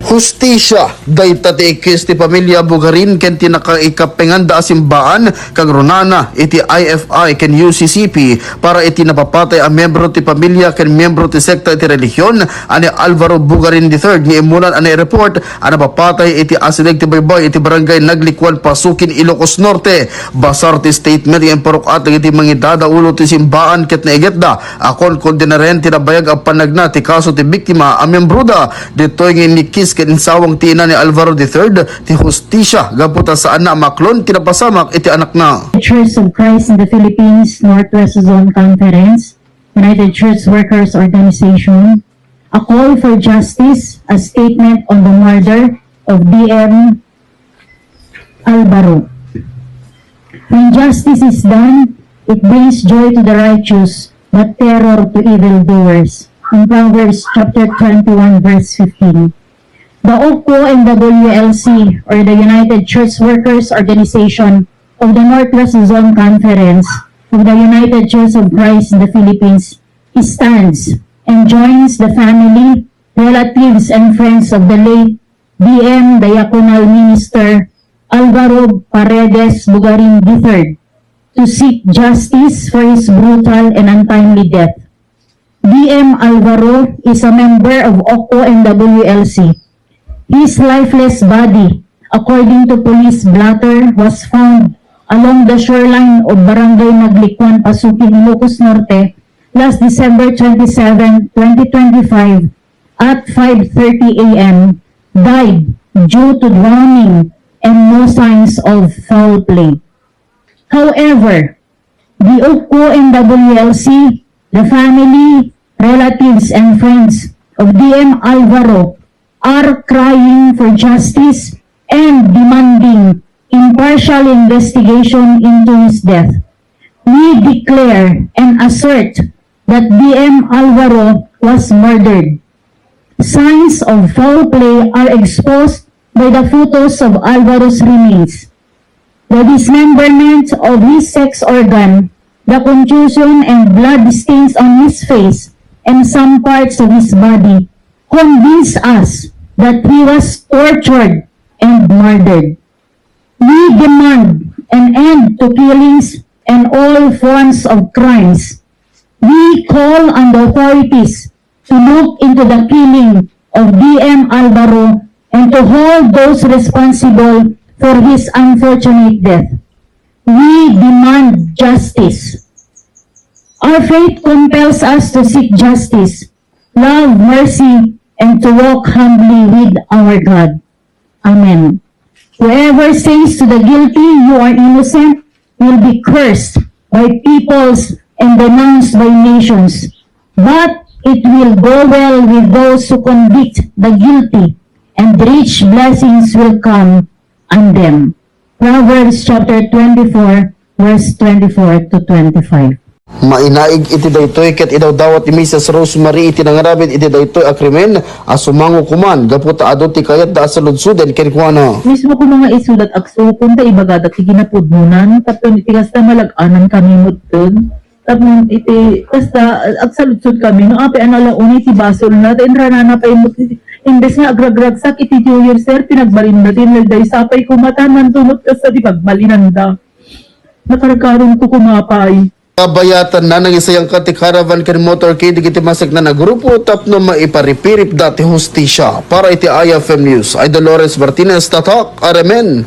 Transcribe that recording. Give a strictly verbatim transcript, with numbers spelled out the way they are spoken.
Hustisia, dayta ti ikkis ti pamilia Bugarin ken ti nakaikapenganda a simbaan, kangrunana iti I F I ken U C C P para iti napapatay a miyembro ti pamilia ken miyembro ti sekta iti relihion a ni Alvaro Bugarin the third nga immuna a naireport a napapatay iti asideg ti baybay iti barangay Naglikuan, Pasukin, Ilocos Norte. Basar ti statement nga imparuk-at dagiti mangidada ulo ti simbaan ket naigetda a konkondenaren ti nabayag a panagna ti kaso ti biktima a miyembroda. Ditoy nga inikkis ken insawang ti ina ni Alvaro the third ti hustisia gapu ta saanna a maklon ti napasamak iti anakna. Church of Christ in the Philippines Northwest Zone Conference, United Church Workers Organization, a call for justice, a statement on the murder of D M Alvaro. When justice is done, it brings joy to the righteous, but terror to evildoers. In Proverbs chapter twenty-one, verse fifteen. The O C O N W L C, or the United Church Workers Organization of the Northwest Zone Conference of the United Church of Christ in the Philippines, stands and joins the family, relatives, and friends of the late D M Diaconal Minister Alvaro Paredes Bugarin the third to seek justice for his brutal and untimely death. D M Alvaro is a member of O C O N W L C. His lifeless body, according to police blotter, was found along the shoreline of Barangay Naglikuan, Pasukin, Ilocos Norte, last December twenty-seven, twenty twenty-five, at five thirty A M, died due to drowning and no signs of foul play. However, the O C O N W L C, the family, relatives, and friends of D M Alvaro are crying for justice and demanding impartial investigation into his death. We declare and assert that D M Alvaro was murdered. Signs of foul play are exposed by the photos of Alvaro's remains, the dismemberment of his sex organ, the contusion and blood stains on his face and some parts of his body convince us that he was tortured and murdered. We demand an end to killings and all forms of crimes. We call on the authorities to look into the killing of D M Alvaro and to hold those responsible for his unfortunate death. We demand justice. Our faith compels us to seek justice, love mercy, and to walk humbly with our God. Amen. Whoever says to the guilty, "You are innocent," will be cursed by peoples and denounced by nations. But it will go well with those who convict the guilty, and rich blessings will come on them. Proverbs chapter twenty-four, verse twenty-four to twenty-five. Mainaig iti daytoy ket idawdawat ni Missus Rosemary iti nangaramid iti daytoy a krimen a sumango koman gapu ta adu ti kayatda a saludsoden kenkuana. Mismo ko nga isudat agsukon ta ibagada ti kinapudnonan, tapno iti kasta, malag-anan kami metten. Tapno iti kasta, agsaludsod kami no apay a nalauna iti basolna, ta inranana pay met iti, imbes nga agragragsak iti New Year, sir, pinagbalinda ti inlagda. Sapay koma ta nantunot kasta ti pagbalinanda. Nakarkaron ko koma pay. Kabayatanna, nangisayangka ti caravan ken motorcade dagiti maseknan a grupo tapno maiparipiripda ti hustisia. Para iti I F M News, Idol Lawrence Martinez, Tatak, Aramen.